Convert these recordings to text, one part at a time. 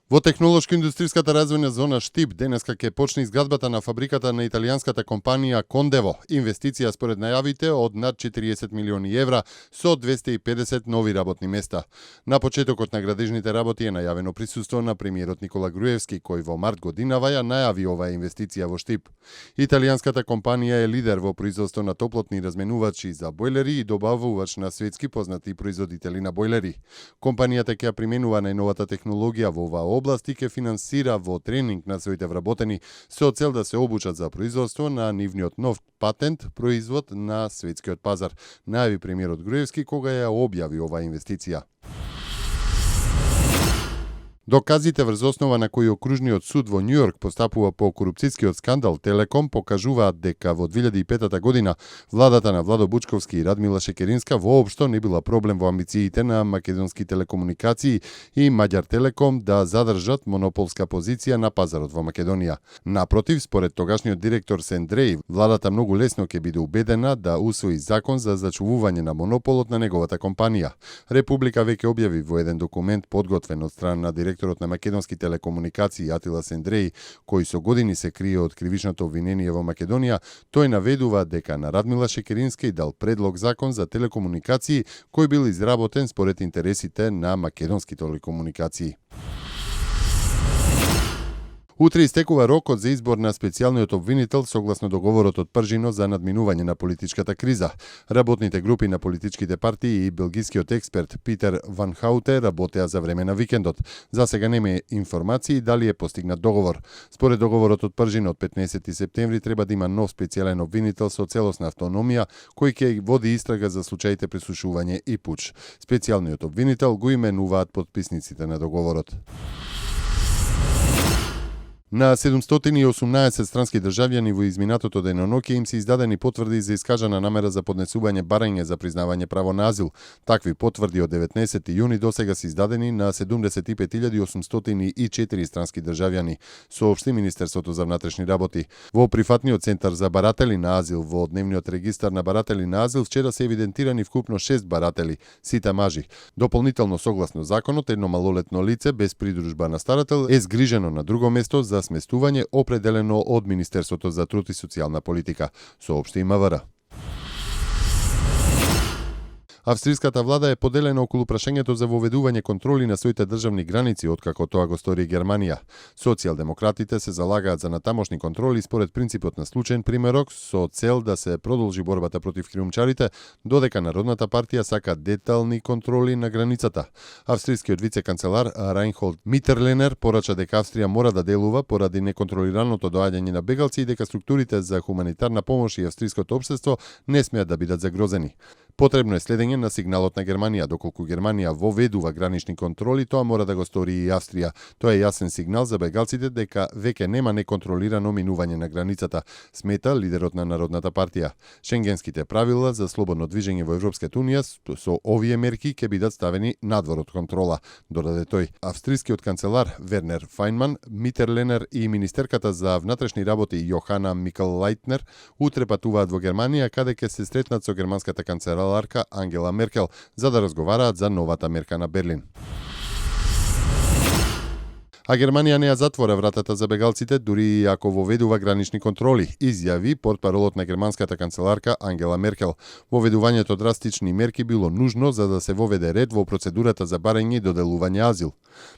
Во технолошко-индустријската развојна зона Штип денеска ќе почне изградбата на фабриката на италијанската компанија Кондево. Инвестиција според најавите од над 40 милиони евра со 250 нови работни места. На почетокот на градежните работи е најавено присуство на премиерот Никола Груевски, кој во март годинава ја најави оваа инвестиција во Штип. Италијанската компанија е лидер во производство на топлотни разменувачи за бойлери и добавувач на светски познати производители на бойлери. Компанијата ќе применува најновата технологија во оваа област и ќе финансира во тренинг на своите вработени со цел да се обучат за производство на нивниот нов патент производ на светскиот пазар, најави премиерот Груевски кога ја објави оваа инвестиција. Доказите врз основа на кои окружниот суд во Њујорк постапува по корупцијскиот скандал Телеком покажуваат дека во 2005 година владата на Владо Бучковски и Радмила Шекеринска воопшто не била проблем во амбициите на Македонски телекомуникации и Маѓар Телеком да задржат монополска позиција на пазарот во Македонија. Напротив, според тогашниот директор Сендреј, владата многу лесно ќе биде убедена да усвои закон за зачувување на монополот на неговата компанија. Република веќе објави во еден документ подготвен од страна на директорот на Македонски телекомуникации Атила Сендреј, кој со години се крие од кривичното обвинение во Македонија, тој наведува дека на Радмила Шекеринска дал предлог закон за телекомуникации кој бил изработен според интересите на Македонски телекомуникации. Утре истекува рокот за избор на специјалниот обвинител согласно договорот од Пржино за надминување на политичката криза. Работните групи на политичките партии и белгискиот експерт Питер Ван Хауте работеа за време на викендот. За сега нема информации дали е постигнат договор. Според договорот од Пржино од 15 септември треба да има нов специјален обвинител со целосна автономија кој ќе води истрага за случаите пресушување и пуч. Специјалниот обвинител го именуваат потписниците на договорот. На 718 странски државјани во изминатото деноноќе им се издадени потврди за искажана намера за поднесување барање за признавање право на азил. Такви потврди од 19 јуни досега се издадени на 75.804 странски државјани, соопшти Министерството за внатрешни работи. Во прифатниот центар за баратели на азил во дневниот регистар на баратели на азил вчера се евидентирани вкупно 6 баратели, сите мажи. Дополнително согласно законот, едно малолетно лице без придружба на старател е згрижено на друго место за сместување определено од Министерството за труд и социјална политика, соопшти МВР. Австриската влада е поделена околу прашањето за воведување контроли на своите државни граници, откако тоа го стори Германија. Социјалдемократите се залагаат за натамошни контроли според принципот на случаен примерок со цел да се продолжи борбата против криумчарите, додека Народната партија сака детални контроли на границата. Австрискиот вице-канцелар Райнхолд Митерленер порача дека Австрија мора да делува поради неконтролираното доаѓање на бегалци и дека структурите за хуманитарна помош и австриското општество не смеат да бидат загрозени. Потребно е следење на сигналот на Германија. Доколку Германија воведува гранични контроли, тоа мора да го стори и Австрија. Тоа е јасен сигнал за бегалците дека веќе нема неконтролирано минување на границата, смета лидерот на Народната партија. Шенгенските правила за слободно движење во Европската унија со овие мерки ќе бидат ставени надвор од контрола, додаде тој. Австрискиот канцелар Вернер Фајнман, Митерленер и министерката за внатрешни работи Јохана Микл-Лајтнер утре патуваат во Германија, каде ќе се сретнат со германската канцеларка Ангела Меркел за да разговараат за новата мерка на Берлин. А Германија не ја затвора вратата за бегалците, дури и ако воведува гранични контроли, изјави портпаролот на германската канцеларка Ангела Меркел. Воведувањето драстични мерки било нужно за да се воведе ред во процедурата за барање и доделување азил.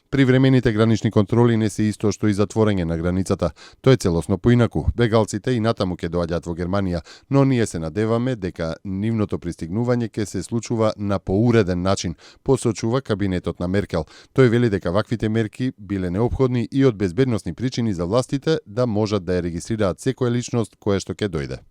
Привремените гранични контроли не се исто што и затворање на границата. Тоа е целосно поинаку. Бегалците и натаму ќе доаѓаат во Германија, но ние се надеваме дека нивното пристигнување ќе се случува на поуреден начин, посочува кабинетот на Меркел. Тој вели дека ваквите мерки биле неопходни и од безбедносни причини за властите да можат да ја регистрираат секоја личност која што ќе дојде.